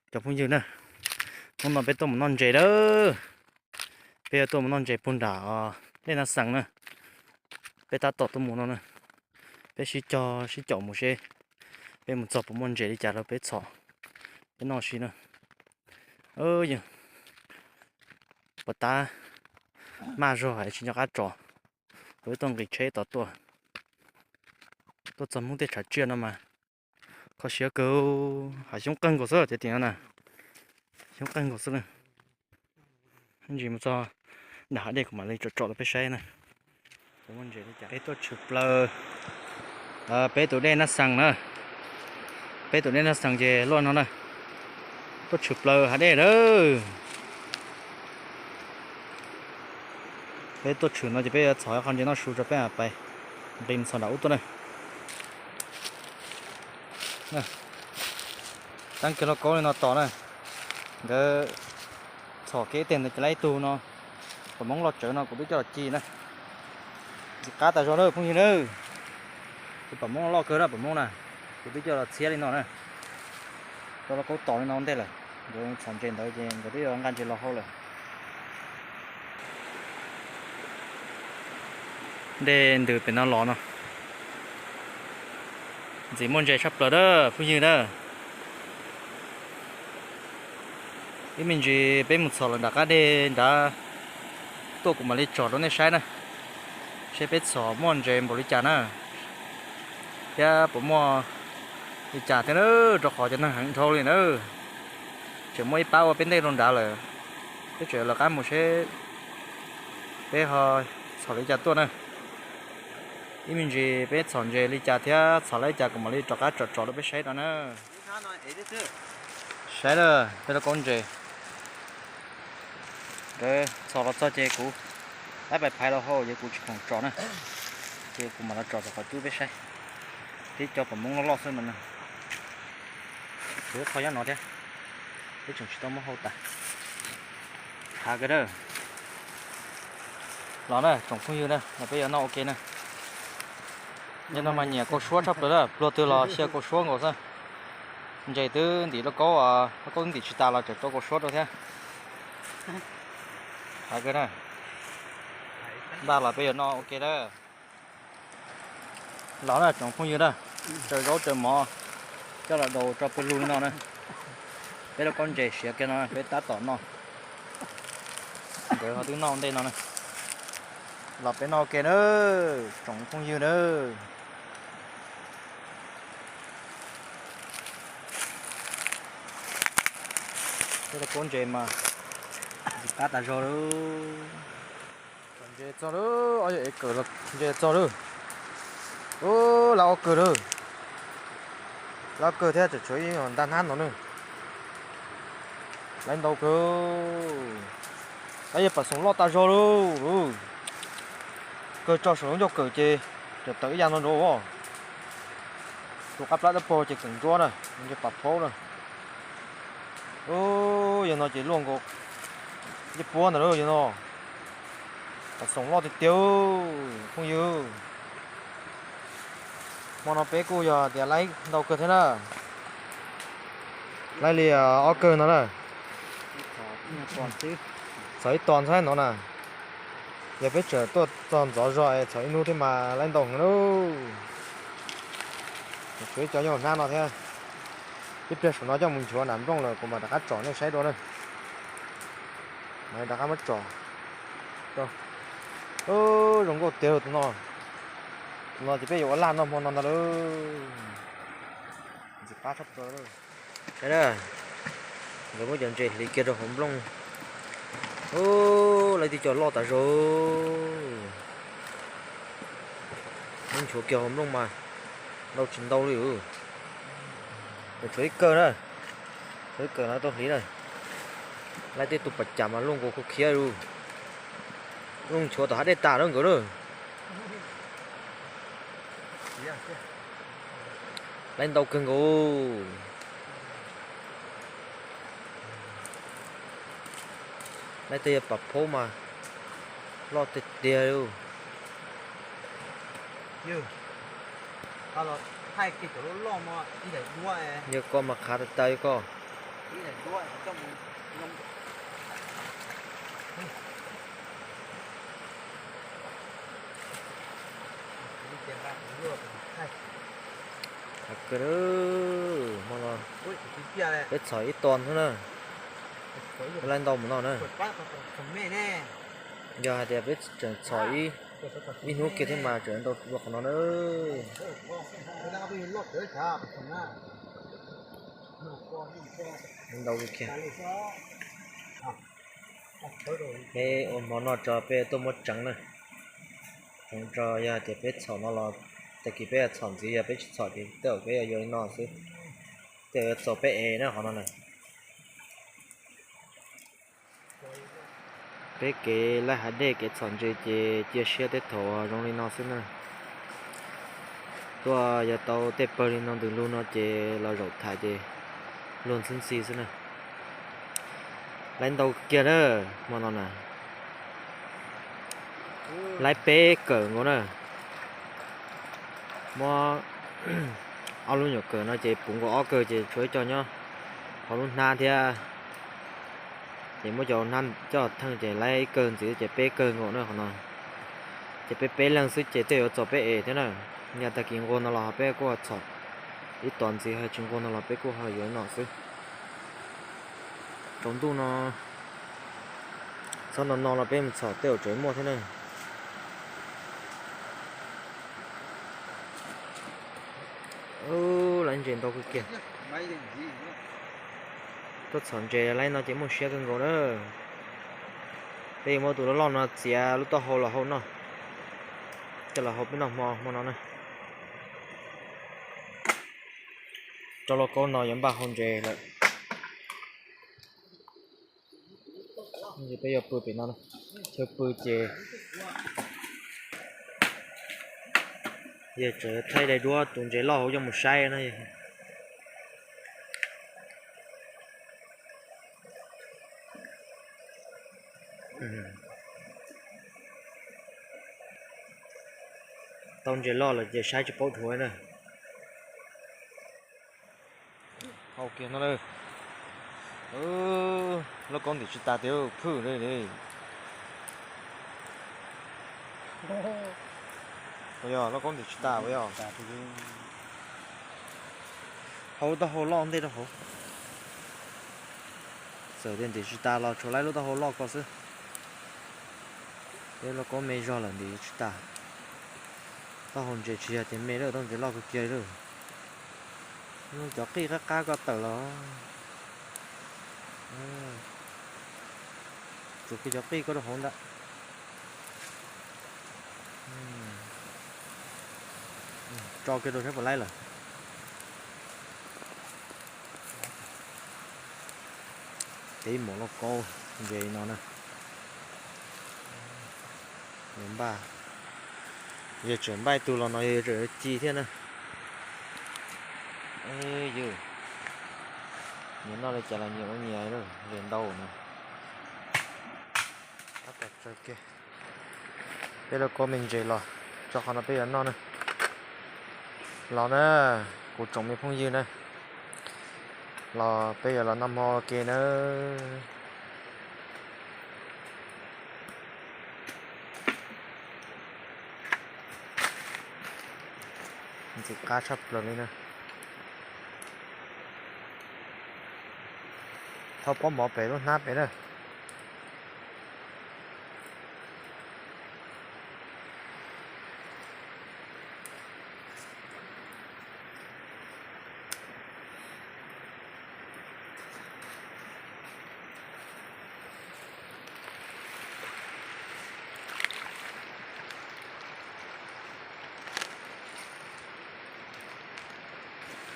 Cov phooj ywg na, hnub no peb tuaj mus noj ntses lawm. Peb yuav tuaj mus noj ntses puag nram dej Naj Xees na. Peb tab tom tuaj mus no na. Peb sib cog sib caum mus seb peb mus txog puas muaj ntses li cas rau peb txhom, peb noj si na. Puas tab maj zog es tsis nco qab tso, kuv wb tuaj nqis tsheb tom tuaj. Tuaj txog Hmoob tej tshav tsiaj no mas kho siab kawg, hav xyoob qeeg nkaus xwb cov tim no na, xyoob qeeg nkaus xwb na. Ntsis mus txog nram hav dej kuv mam li tsom tsom rau peb saib na. Peb tuaj tshwm plaws peb tus dej Naj Xees na. Peb tus dej Naj Xees ces luaj no na. Tuaj tshwm plaws hav dej lawm. Peb tuaj tshwm no ces peb yuav txhom qhov ntses noj su tso peb mam pais nqis mus txog nram ub tuaj na. Teeb kiag lauj kaub li no tos na. Nkawd txhom kiag ib teg ntawd ces laib ib tug no, pam Hmoob loj tsawv no kuv twb coj los ci na. Ntxim qab tas zog na phooj ywg na. Ces pam Hmoob loj kawg na, pam Hmoob na, kuv twb coj los txhiab li no na. Rau lauj kaub tos li no ntej lawm, nkawd txhom ntses ntawd ces nkawd twb yuav nqa ntses los hau lawm. Dej ntws pem no los no, ntxim muaj ntses tshaj plaws na phooj ywg na. Ib me ntsis peb mus txhom los nram qab dej nrad tuaj kuv mam li tsom rau nej saib na, seb peb txhom muaj ntses npaum li cas na, thiab puas muaj li cas thiab na, rau qhov cov neeg heev dhau li na. Tseem muaj ib pab ua peb ntej rau nrad lawm, peb tseem lawv qab mus seb peb ho txhom li cas tuaj na. Ib me ntsis peb txhom ntses li cas thiab txhom li cas kuv mam li rov qab tsom tsom rau peb saib no na. Saib na, peb lub kaub ntses. Nkawd txhom los txog ces kuv laib pais phais los hau ces kuv tsis khoom tsom na, ces kuv mam los tsom rau qhov cub peb saib. Tib co pam Hmoob loj loj xwb mas no. Kuv ib qho nyob no thiab, peb tseem tsis tau muab hau tas. Hav kawg na. Los na tsoom phooj ywg na, no peb yuav noj ua ke na. Nyob no mas nyiam kaus suab tshaj plaws na, pluag twg los xyaw kaus suab nkaus xwb. Ntses twb ntim lauj kaub, lauj kaub twb ntim tsis tas los tseem rau kaus suab rau thiab. Hav kawg na. Npaj los peb yuav noj ua ke na. Los na tsoom phooj ywg na, tsaws zaub tsaws mov coj los daus tso pw lug li no na. Peb lub kaub ntses siav kiag no peb tab tom noj. Nkawd ho twb noj ntej no na. Los peb noj ua ke na, tsoom phooj ywg na. Peb lub kaub ntses mas ntxim qab tas zog lawm. Ntses txog lawm, ob yawg ev kawm ntses txog lawm. Ub, lawv ob kawg lawm. Lawv ob kawg thiab tseem tshuav ib ntaj hnab no na. Lawv ntau kawg. Lawv yog pam xoom loj tas zog lawm. Kawg tso saum lub ncauj kawm ces tseem tawm ib yav no nrad. Tus qab plab dawb paug ces kawm ntsuab na, ntses pam phaub na. Ub, yog no ces luaj nkaus ib puab ntawd lawm yog no. Pam xoom loj tiag tiag phooj ywg. Hmo no peb kuj yog tias laib ntau kawg thiab na. Laib li ob kawg no na. Txhom ib tog ntxaib no na. Yog peb tseem tuaj txog ntxov zog es txhom ib hnub thiab mas laib ntau heev lauj. Tshuav ib co nyob hauv hnab no thiab. Ib pliag saum no coj mus nchuav nram nplooj lawm kuv mam rov qab tsom nej saib dua na. Mam rov qab muab tsom. Zoo nkauj tiag tus no. Tus no ces peb yuav ua laj noj hmo no ntag lauj. Ntxim qab tshaj plaws. Saib na, nkawd muab cov ntses hliv kiag rau hauv nplooj. Ub, laib tib co loj tas zog. Muab nchuav kiag hauv nplooj mas ntau tsis ntau li. Tshuav ib kawg na, tshuav ib kawg no tau hliv na. Laib tej tus pas cas mas luaj nkaus kua khiav li. Luaj nchuav tom hav dej tas lawm nkawd na. Laib ntau kawg nkaus. Laib tej yog pam phaub mas loj tiag tiag li. Yog koj mas qhav tas tas yog koj. Kawg, hmo no peb txhom ib ton xwb na. Peb laib ntau mus no na. Yog hais tias peb tseem txhom ib, ib hnub kiag thiab mas tseem ntau dua qhov no na. Ntau kiag. Peb ua hmo noj tso peb tuaj muab tseev na. Tseev tso yog hais tias peb txhom no los, tag kis peb yuav txhom ntxiv, yog peb tsis txhom ces tej zaum peb yuav yuav li no xwb. Tej zaum yuav txaus peb es na qhov no na. Peb kev laij hav dej kev txhom ntses ces cia siab tej thaum zoo li no xwb na. Tuaj yog tau tej pawg li no ntws lug no ces los zaum thaiv ces luag ntxhwb ntxhi xwb na. Laib ntau kiag na, hmo no na. Laib peb kawm nkaus na. Muab ob lub nyuam kawm no ces puv nkaus ob kawg ces tshuav ib co nyob hauv lub hnab thiab. Ces muab cov hnab coj theej ces laib ib kawg ntxiv ces peb kawg nkaus na qhov no. Ces peb peb leeg xwb ces tej yuav txaus peb es thiab na. Yog tag kis nquag no los ho peb kuj txhom ib tos ntxiv, ho tsis nquag no los peb kuj ho yuav li no xwb. Tsaus ntuj no txhob no no los peb mus txhom tej zaum tseem muaj thiab na. Laib ntses ntau kawg kiag. Tuaj txhom ntses laib no ces muaj siab kawg nkaus na. Peb yuav muab tus loj loj no txiav lub taub hau los hau noj, coj los hau peb noj hmo hmo no na. Tso lauj kaub no yuav npaj hau ntses lawm. Peb yuav pw pem no, chaw pw ces yog tseem thaij daim duab tus ntses loj hauv coj mus saib na. Tau ntses loj lawm ces saib tsis paub dhuav na. Hau kiag no lawm. Lauj kaub ntim tsis tas tiag, phwj li. Ua yog lauj kaub ntim tsis tas ua yog. Hau lub taub hau loj ntej rau hauv. Txawm tias ntim tsis tas los tsuas laib lub taub hau loj ko xwb. Peb lauj kaub me zog lawm ntim tsis tas. Taub hau ntses tsis yog tias me lawm, taub ntses loj kawg kiag li. Cov qij qab qab ko tawm los. Tsuas kiag cov qij ko rau hauv ntawm. Tso kiag rau saib puas laib lawm. Peb mus lauj kaub ntses no na. Yuav npaj, yog tseem npaj ib tug los no yog tseem ci thiab na. Yus, nyias noj li cas los nyias ua nyias, ntses ntau no. Peb lauj kaub me ntses los tso qhov no peb yuav noj na. Los na, kuv tsoom me phooj ywg na, los peb yuav los noj hmo ua ke na. Ntxim qab tshaj plaws li na. Thauj pob mov pem lub hnab pem na.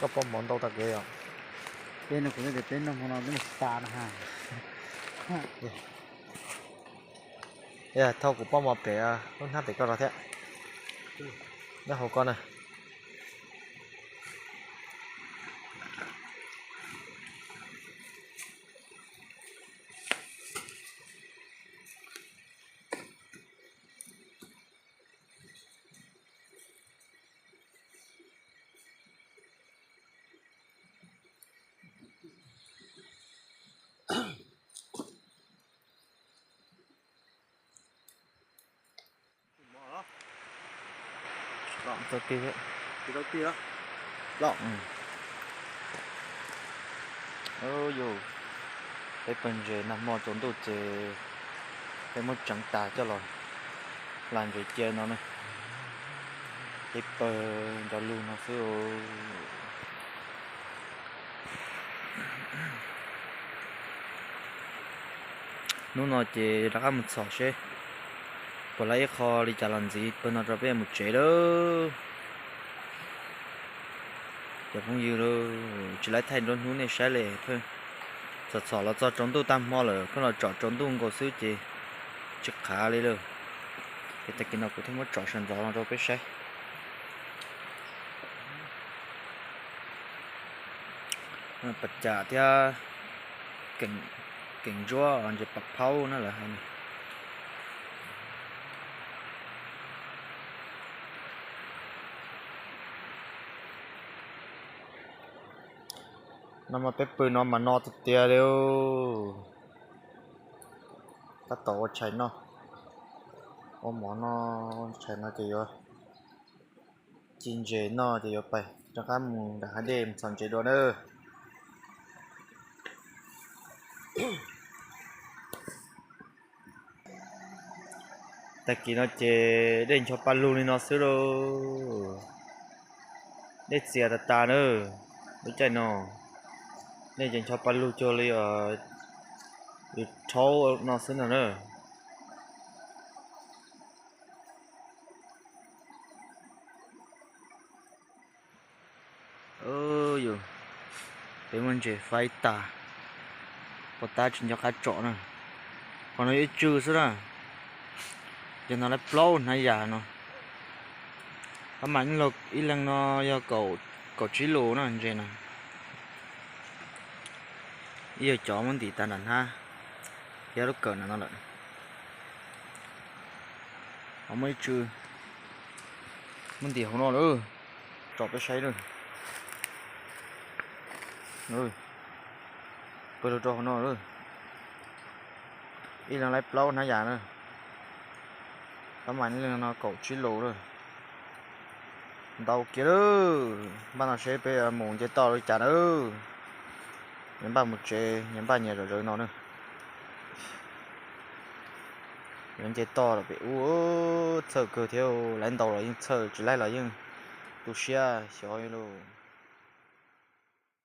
Koj pob mov ntau tag kev os. Peb no kuv tias peb noj hmo no twb noj tsis tas na ha. Thauj kuv pob mov pem lub hnab pem koj los thiab. Nyob hauv koj na. Tau tig, tau tig loj. Yus, peb pawg ntses nag hmo tsaus ntuj ces peb muab tseev tas coj los hla ntses cia no na. Peb pawg nrog lug no xwb. Hnub no ces rov qab mus txhom seb puas laib ib qho li cas los ntxiv pawg no rau peb mus tsev lawm. Cov phooj ywg, tsis laib thaij nruab hnub nej saib li, txhom txhom los txog tsaus ntuj tag hmo lawm, pheej los tsom tsaus ntuj nkaus xwb ces tsis qhav li lawm. Ces tag kis no kuv thiaj muab tsom sawv ntxov no rau peb saib. Pas cam thiab keem ntsuab ntses pas phaub na lawv hais. No mas peb pw no mas no tiag tiag li. Tab tom ua tshais noj, ua mov noj, ua tshais no ces yuav ci ntses noj ces yuav pais rov qab mus nram hav dej mus txhom ntses dua nawb. Tag kis no ces dej ncho pa lug li no xwb lauj. Dej txias tas tas na. Lub caij no dej ces ncho pa lug cuag li yus rhaub no xwb no na. Yus, peb muab ntses faib tag, pov tab tsis nco qab tsom na. Qhov no yog ib tsw xwb na, ces no lawv plaub hnab yas no. Pab mam ib leeg no yog kaum tsib lus na ntses no. Ib yog cov muab ntim tas nram hnab thiab lub kawm nram no lawm. Ho muaj ib tsw muab ntim hauv no lawm, tsom peb saib lawm. Pw lug rau hauv no lawm. Ib leeg laib plaub hnab yas na. Pab mam ib leeg no kaum tsib lus lawm. Ntau kiag lawm, npaj no seb peb mus nce toj li cas na. Nyias npaj mus tsev, nyias npaj nyias zom zaws no na. Yuav nce toj los pem ub, txhawj kawg thiab, laib ntau los yeej txhawj, tsis laib los yeej tu siab xyov li.